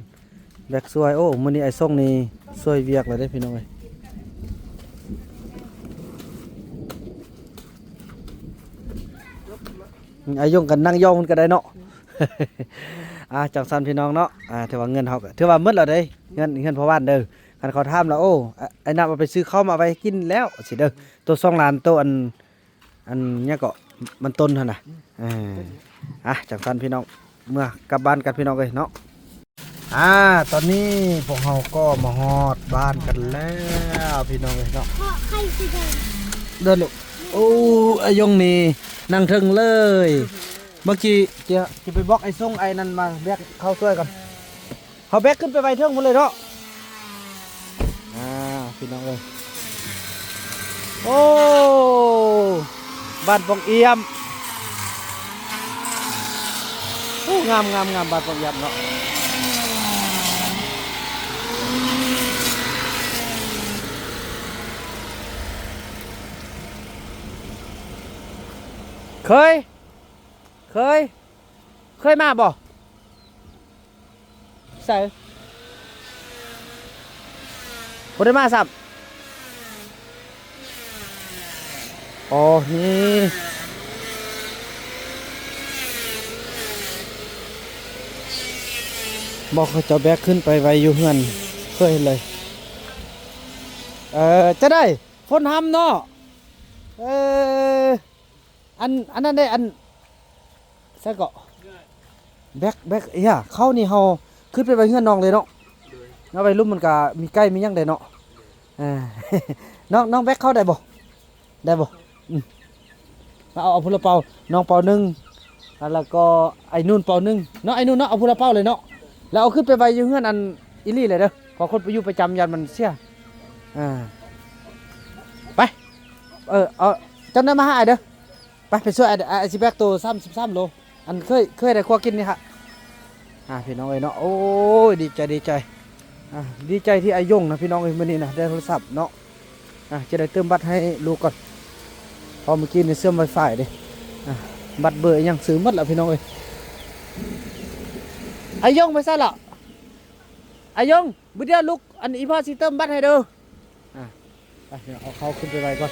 ແບກຊ່ວຍ. ໂອ້ ມື້ນີ້ອ້າຍຊົງນີ້ຊ່ວຍວຽກແລ້ວເດ້ ພີ່ນ້ອງເອີຍ. ອາຍົງກັນນັ່ງຢອງມັນກໍໄດ້ເນາະ. ອ່າ ຈັ່ງຊັ້ນພີ່ນ້ອງເນາະ ອ່າ ຖືວ່າເງິນເຮົາກໍຖືວ່າໝົດແລ້ວເດ້ ເງິນ ເງິນພໍ່ບ້ານເດີ. ຄັນເຂົາຖາມລະ ໂອ້ ອາ ອ້າຍນັບເອົາໄປຊື້ເຂົ້າມາໄວ້ກິນແລ້ວ ຊິເດີ ໂຕສອງລ້ານ ໂຕອັນ ອັນຫຍັງເກາະ ມັນຕົ້ນຫັ້ນນະ. ເອີ ອ່ະ ຈັ່ງຊັ້ນພີ່ນ້ອງ ເມືອກັບບ້ານກັນພີ່ນ້ອງເອີຍເນາະ. ອ່າ ຕອນນີ້ພວກເຮົາກໍມາຮອດບ້ານກັນແລ້ວພີ່ນ້ອງເອີຍເນາະ. ເດີລູກ. ໂອ້ ອາຍົງນີ້ນັ່ງເທິງເລີຍ. ເມື່ອກີ້ຈະ ຈະໄປບອກໄອ້ຊົງ ໄອ້ນັ້ນມາແບກເຂົ້າຊ່ວຍກ່ອນ. ເຮົາແບກຂຶ້ນໄປໄວ້ເທິງພຸ້ນເລີຍເນາະ. ອ່າ ພີ່ນ້ອງເອີຍ ໂອ້ ບ້ານປ່ອງອຽມ. ໂອ້ ງາມໆໆ ບ້ານປ່ອງອຽມເນາະ. ເຄີຍ ເຄີຍ ເຄີຍມາບໍ່? ໃສ? ບໍ່ໄດ້ມາຊ້ຳ. ອໍ ນີ້ບໍ່ ເຂົາເຈົ້າແບກຂຶ້ນໄປໄວ້ຢູ່ເຮືອນ ເຄີຍເຫັນເລີຍ. ເອີ ຈັ່ງໃດ? ຝົນຮຳເນາະ. ເອີ ອັນ ອັນນັ້ນເດ້ ອັນ ໃສເກາະ ແບກ ແບກ ເອີຍ ເຂົ້ານີ້ເຮົາຂຶ້ນໄປໄວ້ເຮືອນນ້ອງເລີຍເນາະ. ເອົາໄວ້ລຸ່ມມັນກະມີໄກ່ມີຫຍັງໄດ້ເນາະ. ເອີ ນ້ອງ ນ້ອງແບກເຂົ້າໄດ້ບໍ່? ໄດ້ບໍ່? ອືມ ເອົາ ເອົາ ເອົາຜູ້ລະເປົາ ນ້ອງເປົາໜຶ່ງ ແລ້ວກໍໄອ້ນຸ່ນເປົາໜຶ່ງເນາະ. ໄອ້ນຸ່ນເນາະ ເອົາຜູ້ລະເປົາເລີຍເນາະ ແລ້ວເອົາຂຶ້ນໄປໄວ້ຢູ່ເຮືອນອັນອີ່ຫຼີເລີຍເດີ ເພາະຄົນໄປຢູ່ປະຈຳຢ້ານມັນເສຍ. ອ່າ ໄປ ເອີ ເອົາ ເຈົ້ານັ້ນມາຫາອ້າຍເດີ. ໄປ ໄປຊ່ວຍອ້າຍ ອ້າຍຊິແບກໂຕສາມສິບສາມໂລ ອັນເຄີຍ ເຄີຍໄດ້ຄົວກິນນີ້ຫະ. ອ່າ ພີ່ນ້ອງເອີຍເນາະ ໂອ້ຍ ດີໃຈ ດີໃຈ. ອ່າ ດີໃຈທີ່ອາຍົງນະ ພີ່ນ້ອງເອີຍ ມື້ນີ້ນະ ໄດ້ໂທລະສັບເນາະ. ອ່າ ຈະໄດ້ເຕີມບັດໃຫ້ລູກກ່ອນ ເພາະມື້ກີ້ນີ້ເຊື່ອມໄວຟາຍເດ້. ອ່າ ບັດເບີອີ່ຫຍັງຊື້ໝົດລະ ພີ່ນ້ອງເອີຍ. ອາຍົງໄປໃສລະ? ອາຍົງ ບຶດດຽວລູກ ອັນ ອີ່ພໍ່ຊິເຕີມບັດໃຫ້ເດີ. ອ່າ ໄປ ເອົາເຂົ້າຂຶ້ນໄປໄວ້ກ່ອນ.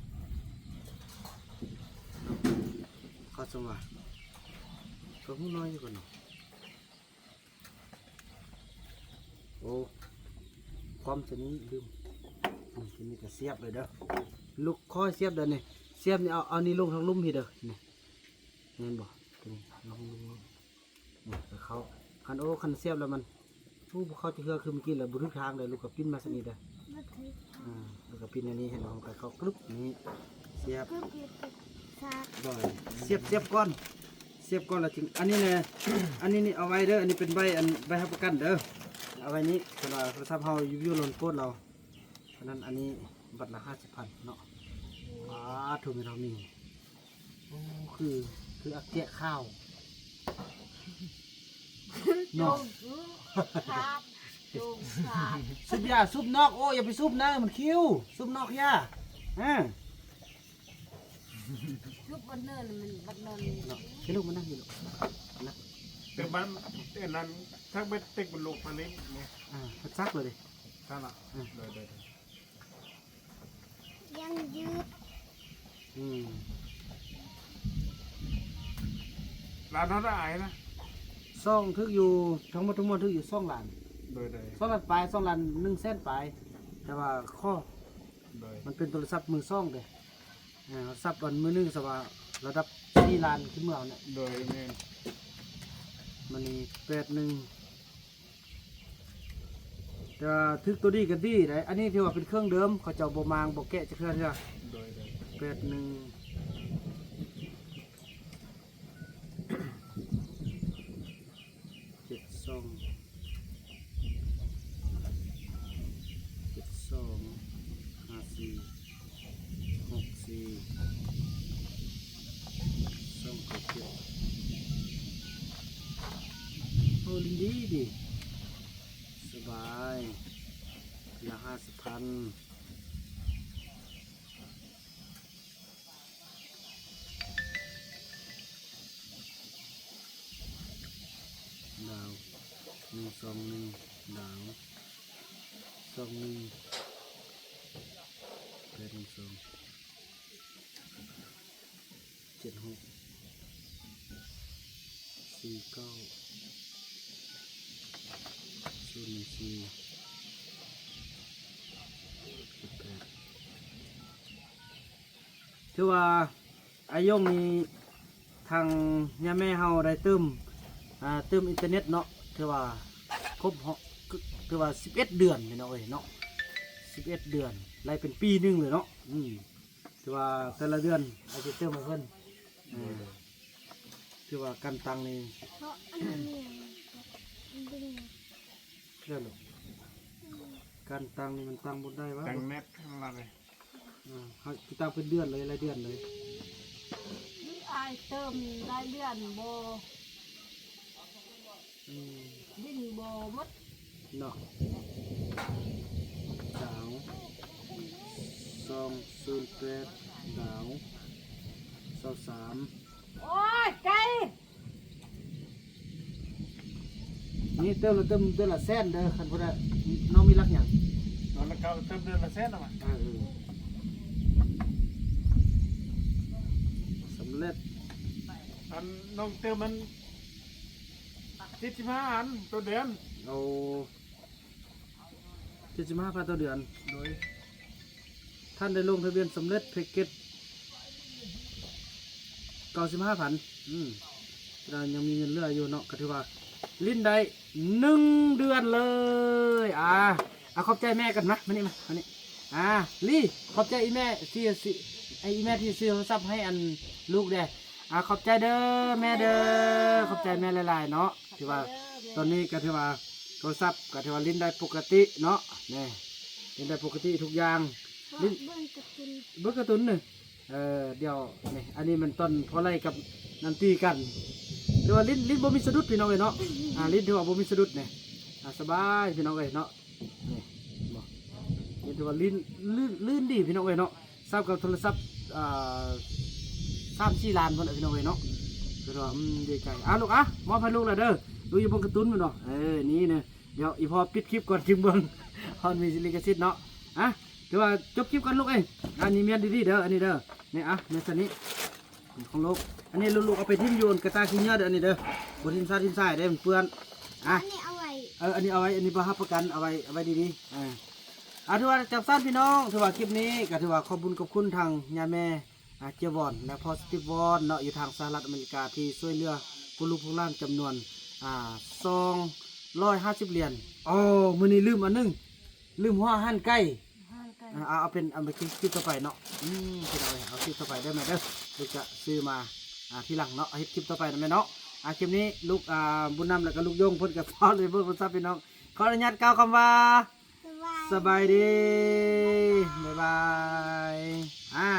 ວ່າ ກໍຮູ້ນ້ອຍຢູ່ກ່ອນເນາະ. ໂອ້ ຄວາມຊະນີ້ລືມ ອືມ ຊະນີ້ກໍສຽບເລີຍເດີ. ລູກຄ່ອຍສຽບເດີນີ້. ສຽບນີ້ ເອົາ ເອົານີ້ລົງທາງລຸ່ມພີ້ເດີ. ນີ້ ເຫັນບໍ່? ຕົວນີ້ລົງ ລົງ ລົງ. ນີ້ ເຂົ້າ ຄັນ ໂອ້ ຄັນສຽບແລ້ວມັນ ໂອ້ ບໍ່ເຂົ້າຈັກເທື່ອ. ຄືເມື່ອກີ້ລະບໍ່ຖືກທາງເດ້. ລູກກໍປິ່ນມາຊະນີ້ເດີ. ບໍ່ຖືກທາງ. ອ່າ ແລ້ວກໍປິ່ນອັນນີ້ ເຫັນບໍ່? ມັນກໍເຂົ້າກຣຶບນີ້. ສຽບ ກໍເປັນສາກ ໂດຍ ສຽບ ສຽບກ່ອນ ສຽບກ່ອນແລ້ວຈຶ່ງ ອັນນີ້ແຫຼະ ອັນນີ້ນີ້ເອົາໄວ້ເດີ. ອັນນີ້ເປັນໃບ ອັນ ໃບຮັບປະກັນເດີ. ເອົາໄວ້ນີ້ ເພາະວ່າໂທລະສັບເຮົາຢູ່ ຢູ່ລົນໂພດລາວ. ສະນັ້ນ ອັນນີ້ບັດລະຫ້າສິບພັນເນາະ. ປາດໂທ ແມ່ນເຮົາມີ ໂອ້ ຄື ຄືອັກແຈະຂ່າວເນາະ. ສູບຢາສູບນອກ. ໂອ້ ຢ່າໄປສູບນະ ມັນຄິວ. ສູບນອກຢ່າ ເອີ ສູບບັດເນີນ ມັນບັດເນີນເນາະ. ເຮັດລູກມານັ່ງຢູ່ລູກ ນັ່ງ. ແຕ່ມັນ ອັນນັ້ນ ທັກເບັດເຕັກມັນລູກຜະລິດນີ້ ອ່າ ພັດຈັກເລີຍເດ້. ຊັ້ນລະ ເອີ ໂດຍ ໂດຍ ໂດຍ. ຍັງຢືດ ອືມ ລ້ານເທົ່າໃດອ້າຍນະ? ສອງ ຖືກຢູ່ ທັງໝົດທັງມວນຖືກຢູ່ສອງລ້ານ. ໂດຍ ໂດຍ ສອງລ້ານປາຍ ສອງລ້ານໜຶ່ງແສນປາຍ. ແຕ່ວ່າຂໍ ໂດຍ ມັນເປັນໂທລະສັບມືສອງເດ້. ເອີ ໂທລະສັບອັນມືໜຶ່ງ ສະວ່າລະດັບສີ່ລ້ານຂຶ້ນເມືອເນາະ. ໂດຍ ແມ່ນ. ມັນນີ້ແປດໜຶ່ງ ແຕ່ວ່າຖືກຕົວດີກໍດີໄດ໋. ອັນນີ້ຖືວ່າເປັນເຄື່ອງເດີມ ເຂົາເຈົ້າບໍ່ມ້າງບໍ່ແກະຈັກເທື່ອເທື່ອ. ໂດຍ ໂດຍ ແປດໜຶ່ງ ເຈັດສອງ ເຈັດສອງ ຫ້າສີ່ ຫົກສີ່ ສອງເກົ້າເຈັດ. ໂອ້ ຫຼິ້ນດີດີ ສະບາຍ ລະຫ້າສິບພັນ. ດາວ ໜຶ່ງສອງໜຶ່ງ ດາວ ສອງໜຶ່ງ ແປດໜຶ່ງສອງ ເຈັດຫົກ ສີ່ເກົ້າ ສູນໜຶ່ງສີ່ ເຈັດແປດ. ຖືວ່າອາຍົງນີ້ ທາງຍາແມ່ເຮົາໄດ້ຕື່ມ ອ່າ ຕື່ມອິນເຕີເນັດເນາະ. ຖືວ່າຄົບ ຖືວ່າສິບເອັດເດືອນພີ່ນ້ອງເອີຍເນາະ. ສິບເອັດເດືອນ ໄລ່ເປັນປີໜຶ່ງເລີຍເນາະ. ອືມ ຖືວ່າແຕ່ລະເດືອນອາດຈະຕື່ມໃຫ້ເພິ່ນ. ເອີ ຖືວ່າການຕັ້ງນີ້ ເພາະອັນນີ້ ເລື່ອງ ການຕັ້ງນີ້ມັນຕັ້ງບໍ່ໄດ້ວະ ຕັ້ງແນັດຂ້າງຫຼັງເລີຍ. ອ່າ ເຮົາຊິຕັ້ງເປັນເດືອນເລີຍ ລາຍເດືອນເລີຍ. ຫຼືອ້າຍເຕີມລາຍເດືອນບໍ່? ອືມ ດິນບໍ່ໝົດເນາະ. ດາວ ສອງສູນແປດ ດາວ ຊາວສາມ. ໂອ້ຍ ໄກ. ນີ້ເຕີມລະເຕີມເດືອນລະແສນເດີ ຄັນຜູ້ໃດ ນ້ອງມີຫຼັກຫຍັງ? ນ້ອງລະເກົ້າເຕີມເດືອນລະແສນເອົາມາ. ເອີ ເອີ ສຳເລັດ. ອັນນ້ອງເຕີມມັນເຈັດສິບຫ້າພັນຕໍ່ເດືອນ. ໂອ້ ເຈັດສິບຫ້າພັນຕໍ່ເດືອນ. ໂດຍ ທ່ານໄດ້ລົງທະບຽນສຳເລັດແພັກເກັດເກົ້າສິບຫ້າພັນ. ອືມ ແຕ່ວ່າຍັງມີເງິນເຫຼືອຢູ່ເນາະ ກໍຖືວ່າຫຼິ້ນໄດ້ໜຶ່ງເດືອນເລີຍ. ອ່າ ອ່າ ຂອບໃຈແມ່ກັນ ມາ ມານີ້ ມາ ມານີ້. ອ່າ ລີ ຂອບໃຈອີ່ແມ່ທີ່ ທີ່ ອີ່ແມ່ທີ່ຊື້ໂທລະສັບໃຫ້ອັນລູກແດ່. ອ່າ ຂອບໃຈເດີແມ່ເດີ ຂອບໃຈແມ່ຫຼາຍໆເນາະ. ຖືວ່າຕອນນີ້ກໍຖືວ່າໂທລະສັບກໍຖືວ່າຫຼິ້ນໄດ້ປົກກະຕິເນາະ. ນີ້ ຫຼິ້ນໄດ້ປົກກະຕິທຸກຢ່າງ. ເບິ່ງກາຕູນ ເບິ່ງກາຕູນນີ້. ເອີ ດຽວນີ້ ອັນນີ້ມັນຕອນພໍ່ໄລ່ກັບນາງຕີກັນ. ຖືວ່າຫຼິ້ນ ຫຼິ້ນບໍ່ມີສະດຸດພີ່ນ້ອງເອີຍເນາະ. ອ່າ ຫຼິ້ນຖືວ່າບໍ່ມີສະດຸດນີ້. ອ່າ ສະບາຍພີ່ນ້ອງເອີຍເນາະ. ນີ້ ເຫັນບໍ່? ນີ້ຖືວ່າລື່ນ ລື່ນ ລື່ນດີພີ່ນ້ອງເອີຍເນາະ. ສ່ຳກັບໂທລະສັບ ອ່າ ສາມສີ່ລ້ານພຸ້ນແຫຼະພີ່ນ້ອງເອີຍເນາະ. ຄືວ່າ ອືມ ດີໃຈ. ອ່າ ລູກ ອ່ະ ມອບໃຫ້ລູກແລ້ວເດີ. ລູກຢູ່ເບິ່ງກາຕູນແມ່ນບໍ່? ເອີ ນີ້ນະ. ດຽວອີ່ພໍ່ປິດຄລິບກ່ອນຈຶ່ງເບິ່ງ. ເຮົາມີລິຂະສິດເນາະ. ອ່ະ ຖືວ່າຈົບຄລິບກ່ອນລູກເອີຍ. ອັນນີ້ແມ່ນດີໆເດີ ອັນນີ້ເດີ. ນີ້ ອ່ະ ແມ່ນຊັ້ນນີ້. ຂອງລູກ ອັນນີ້ລູກໆເອົາໄປຖິ້ມຢູ່ອັນກະຕ່າຂີ້ເຫຍື້ອເດີ ອັນນີ້ເດີ ບໍ່ຖິ້ມຊາຖິ້ມຊາຍເດ້ ມັນເປື້ອນ. ອ່ະ ອັນນີ້ເອົາໄວ້ ເອີ ອັນນີ້ເອົາໄວ້ ອັນນີ້ບໍ່ຮັບປະກັນ ເອົາໄວ້ ເອົາໄວ້ດີໆ. ອ່າ ອ່າ ຖືວ່າຈັ່ງຊັ້ນພີ່ນ້ອງ ຖືວ່າຄລິບນີ້ກໍຖືວ່າຂອບບຸນຂອບຄຸນທາງຍາແມ່ ອ່າ ເຈຍວອນ ແລະ ພໍ່ສະຕິບວອນເນາະ ຢູ່ທາງສະຫະລັດອາເມລິກາ ທີ່ຊ່ວຍເຫຼືອພວກລູກພວກຫຼານຈຳນວນ ອ່າ ສອງຮ້ອຍຫ້າສິບຫຼຽນ. ໂອ້ ມື້ນີ້ລືມອັນໜຶ່ງ ລືມຫົວອາຫານໄກ່. ອ່າ ເອົາ ເອົາເປັນ ເອົາເປັນຄລິບ ຄລິບຕໍ່ໄປເນາະ. ອືມ ພີ່ນ້ອງເອີຍ ເອົາຄລິບຕໍ່ໄປເດີແມ່ເດີ ເດີຈະຊື້ມາ ອ່າ ທີຫຼັງເນາະ ເຮັດຄລິບຕໍ່ໄປນະແມ່ເນາະ. ອ່າ ຄລິບນີ້ລູກ ອ່າ ບຸນນຳ ແລ້ວກໍລູກຢົງ ເພິ່ນກໍຟ້າວເລີຍເບິ່ງໂທລະສັບພີ່ນ້ອງ ຂໍອະນຸຍາດກ່າວຄຳວ່າ ສະບາຍດີ ບາຍບາຍ. ອ່າ